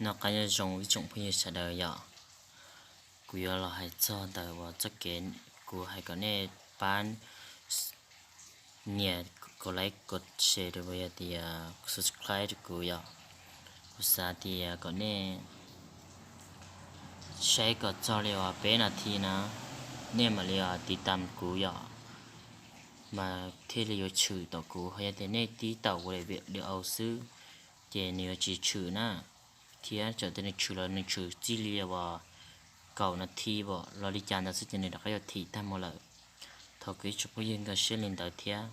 Noj qab nyob zoo ib tsoom phooj ywg sawv daws yom. Kuv yuav los hais txog ntawm uas txoj kev kuv hais kom nej pab nias kom like kom share rau, yog tias subscribe rau kuv yom. Kuv xav tias kom nej saib kom txog li uas peb nas this na, nej mam li tiv tam kuv yom, mas thiaj li yuav tshwm tom kuv. Ho yog tias nej tiv tam kuv daim video xwb ces nws yuav tsis tshwm na. Thiab txawm tias nws tshwm los nws tshwm txij li uas kaum nas this pom los li cas ntawd xwb ces nws rov qab yuav thim tag mus lawm. Thov kuv ib tsoom phooj ywg nkag siab li ntawd thiab.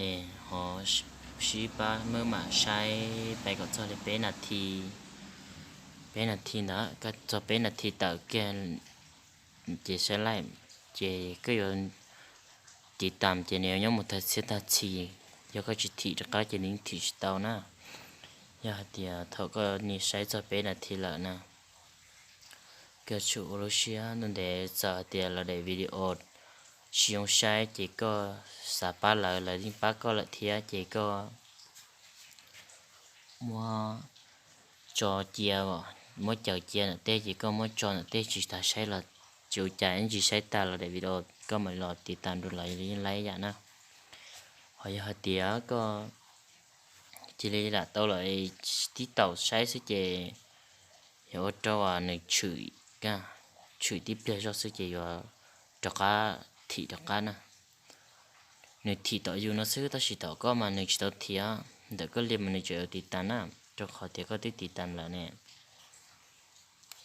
Es ho sib pab muab mam saib pais kom txog li peb nas this, peb nas this ntawd, txog peb nas this tawm kiag ces saib laij, ces koj yuav tiv tam ces nws yuav nyob mus tag txhiab tag txhis. Yog koj tsis thim rov qab ces nws yeej thim tsis tau na. Yog hais tias thaum koj nias saib txog peb nas this lawm na, koj tsum ua lub siab ntev ntev, txawm hais tias lawv daim video tsis zoo saib ces koj xav pab lawv, lawv yeej pab koj lawm thiab ces koj muab tso cia, muab caws cia ntawm tej ces koj muab tso ntawm tej tsis tas saib los tsis ua cas, yeej tsis saib tag los daim video koj mam los tiv tam rau lawv yeej laib yam na. Ho yog hais tias koj cia li lam tau lawm tib taum saib xwb ces yog ua rau nws tshwm, tshwm tib pliag zog xwb ces yuav rov qab thim rov qab na. Nws thim tom yus no xwb tab sis tom koj mas nws tsis tau thim, ntawm koj li mas nws tseem yuav tiv tas na, rau qhov tias koj twb tiv tas lawm ne.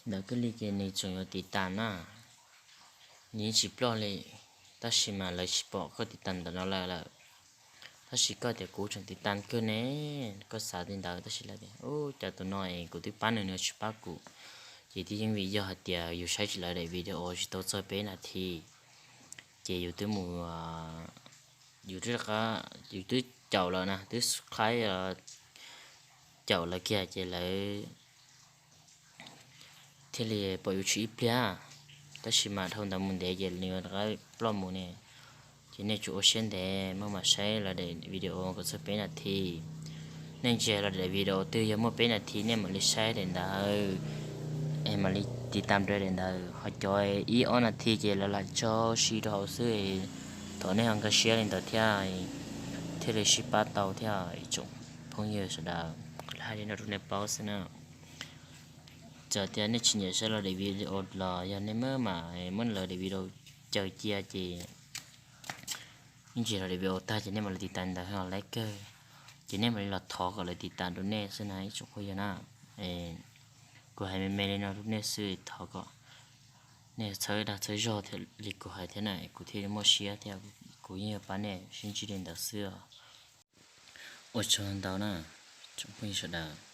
Ntawm koj li ces nws tseem yuav tiv tas na, nws yeej tsis ploj li, tab sis mas lawv tsis pom koj tiv tas ntawm no lawm lawm. Tab sis koj tias kuv tseem tiv tas kawg ne, koj xav li ntawd tab sis lawv tias ub cas tus no es kuv twb pab nws nws tsis pab kuv. Ces twb yeej vim yog hais tias yus saib tsis lawv daim video tsis tau txog peb nas this, ces yus twb mus, yus twb, yus twb caum lawm na, twb subscribe, caum lawv kiag ces lawv thiaj li pom yus tshwm ib pliag. Tab sis mas dhau ntawd mus ntev ces nws rov qab ploj mus ne. Ces nej tsum ua siab ntev muab mam saib lawv daim video kom txog peb nas this. Nej ntsia lawv daim video twg yog muaj peb nas this nej mam li saib daim ntawd, es mam li tiv tam rau daim ntawd. Ho cov ib ob nas this ces lawv lam tso si rau hauv xwb, thov nej ho nkag siab li ntawd thiab, thiaj li sib pab tau thiab ib tsoom phooj ywg sawv daws. Hais li no rau nej paub xwb na. Txawm tias nej tsis nyiam saib lawv daim video los yog nej muab mam muab lawv daim video caws cia ces yeej tsis, lawv daim video tag ces nej mam li tiv tam ntawd ho laib kawg, ces nej mam li los thov kom lawv tiv tam rau nej xwb na ib tsoom phooj ywg na. Kuv hais me me li no rau nej xwb, thov kom nej txhawb dag txhawb zog li kuv hais thiab na, kuv thiaj li muaj siab thiab, kuv yeej yuav pab nej sib ntsib li ntawd xwb. Ua tsaug ntau na tsoom phooj ywg sawv daws.